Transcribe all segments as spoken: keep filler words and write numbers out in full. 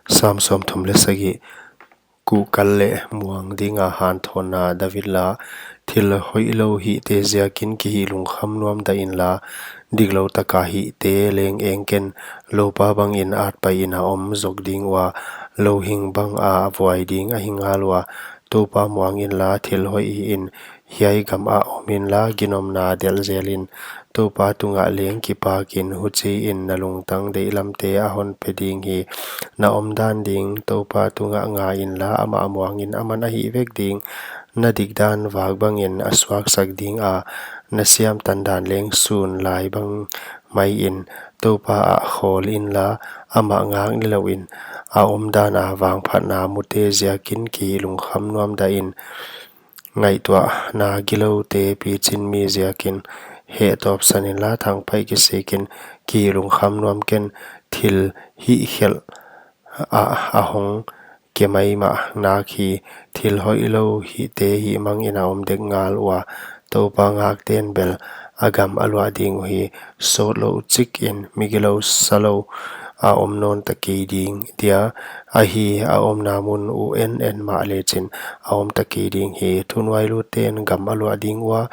Sam sawmthum leh sagih. Kuhkal leh muang dinga hanthawnna. David la. Thil hoihlou hihte ziakin kihih lungkham nuam dah inla, diklou taka hihte leng eng ken. Loupa bangin atpai in a om zok ding ua, louhing banga vuai ding ahi ngal ua. Toupa muang inla, thil hoih hihin, hiai gamah om inla, ginomna delh zelin. Toupa tungah leng kipakin, huchiin na lungtang deihlamte a hon pe ding hi. Na omdan ding Toupa tungah nga inla, amah muangin aman a hih vek ding. Na dikdan vak bangin a suaksak dinga, na siamtan dan leng sun lai bang maiin. Toupa ah khawl inla, amah ngak nilouin. A omdana vangphatna mute ziakin kihih lungkham nuam dah in. Ngaihtuahna giloute pichin mi ziakin, hehtawp san inla thangpaih kisikin, kihih lungkham nuam ken. Thil hihkhelh a, a hong kemaimah nak hi. Thil hoihlou hihte hihmangin a om dek ngal ua, Toupa ngakten bel a gam a luah ding uhi. Sawtlou chikin, migilou salou a om nawn ta kei ding dia, ahi, a omna mun uh en en mah lechin a om ta kei ding hi. Thunuailutten gam a luah ding ua,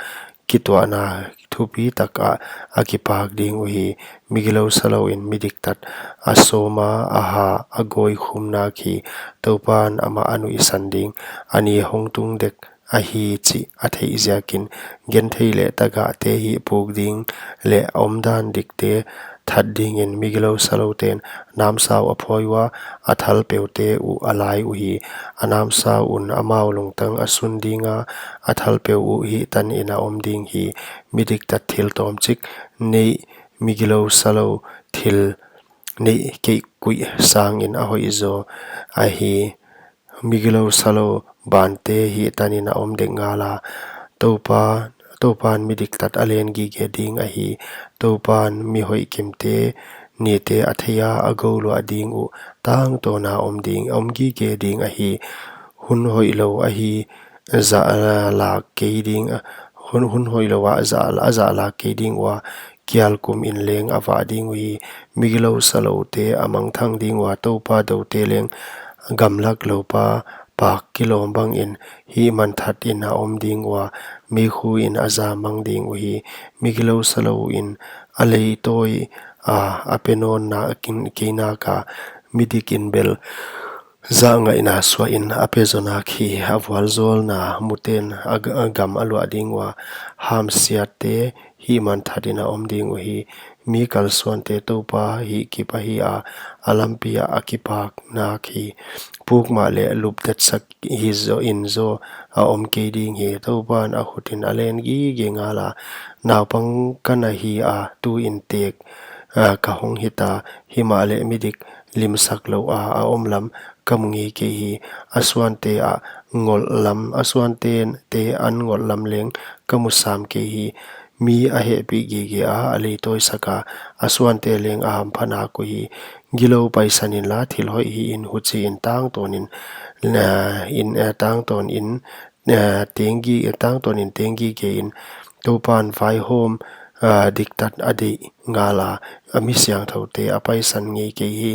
kituahna thupi takah a kipak ding uhi. Migilou salouin midiktat a sawma, a ha, a gawi khum nak hi. Toupan amah a nuihsan ding, a ni hong tung dek ahi chih a theih ziakin. Genthei leh tagahte hihpuk ding leh omdan dikte that dingin migilou salouten namsau a phuai ua, a thalpeute uh a lai uhi. A namsau un amau lungtang a sun dinga, a thalpeu uh hihtanin a om ding hi. Midiktat thil tawmchik neih, migilou salou thil neih keikuih sangin a hoih zaw ahi. Migilou salou bante hihtanin a om dek ngala, Toupa, Toupan midiktat a len gige ding ahi. Toupan mihoih kimte nite a theia, a gou luah ding uh tangtawna om ding, om gige ding ahi. Hun hoihlou ahi zah lak kei ding, hun, hun hoihlou ah zah, a zah lak kei ding ua, kial kumin leng a vah ding uhi. Migilou saloute a mangthang ding ua, Toupa doute leng gamlak loupa pak kilawm bangin hihmanthatin a om ding ua, meikhuin a zamang ding uhi. Migilou salouin a leitawi a, a pe nawn nak kin kei naka, midikin bel zahngaihna suahin a pe zaw nak hi. A vualzawlna muten a g-, a gam a luah ding ua, hamsiatte hihmanthatin a om ding uhi. Mi kalsuante Toupa hihkip ahi a, a lampi ah a kipak nak hi. Puk mahleh lupdetsak hi zaw in zaw a om kei ding hi. Toupan a khutin a len gige ngala, naupang ka na hi a, tuin tek, a, ka hong hita, himahleh midik limsak lou a, a om lam ka mu ngei kei hi. A suante a ngolh lam, a suante te an ngolh lam leng ka mu sam kei hi. Mi a hehpih gige a, a leitawi saka, a suante leng a hampha nak uhi. Gilou paisan inla thil hoih hihin, huchiin tangtawnin, na, in, eh, tangtawnin, eh, teng gi-, tangtawnin teng gige in. Toupan vaihawm, ah, diktat a deih ngala, a mi siangthoute a paisan ngei kei hi.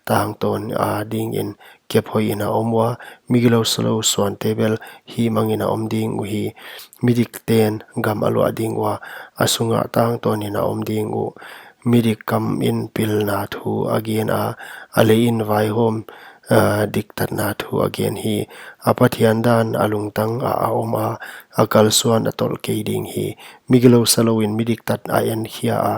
Tangtawn a dingin kep hoihin a om ua, migilou salou suante bel hihmangin a om ding uhi. Midikten gam a luah ding ua, a sungah tangtawnin a om ding uh. Midik kamin pilna thu a gen a, a leiin vaihawm, ah, diktatna thu a gen hi. A Pathian dan a lungtang ah a om a, a kalsuan a tolh kei ding hi. Migilou salouin midiktat a enkhia a,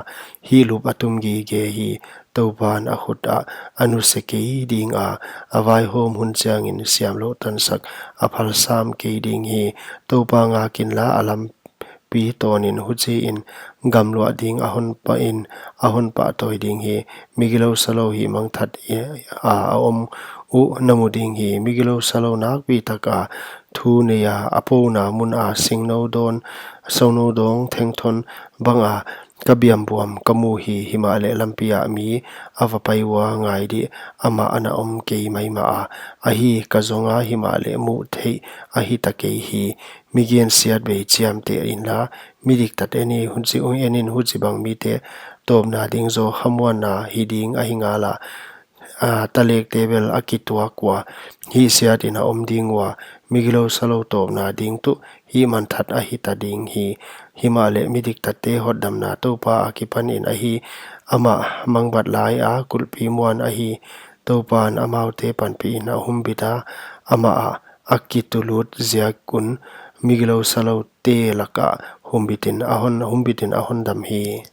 hihlup a tum gige hi. Toupan a khut ah a nuse kei ding a, a vaihawm hun chiangin siamlouh tansak a phal sam kei ding hi. Toupa ngak inla a lampi tawnin, huchiin gam luah ding a hon pahin, a hon pahtawi ding hi. Migilou salou hihmangthat i-, a, a om uh na mu ding hi. Migilou salou nakpi taka thu neia, a pouna muna singnou dawn, singnou dawng thengthawn banga ka biambuam ka mu hi. Himahleh lampi ah mi a va pai ua, ngai dih, amah ana om kei maimah a, ahi, ka zonga, himahleh muh theih a hita kei hi. Mi gensiat bei chiamteh inla, midiktat en in, huchi, en in, huchibang mite tawpna ding zaw khamuanna hi ding ahi ngala, talekte bel a kituak ua, hihsiatin a om ding ua, mi gilousalou tawpna ding tuh hihmanthah a hita ding hi. Himahleh mi diktatte hotdamna TOUPA akipanin ahi. Amah mangbat laia kulhpi muan ahi. TOUPAN amaute panpihin a humbita, amahah a kitulut ziak un mi gilousaloute lakah humbitin a hondam hi.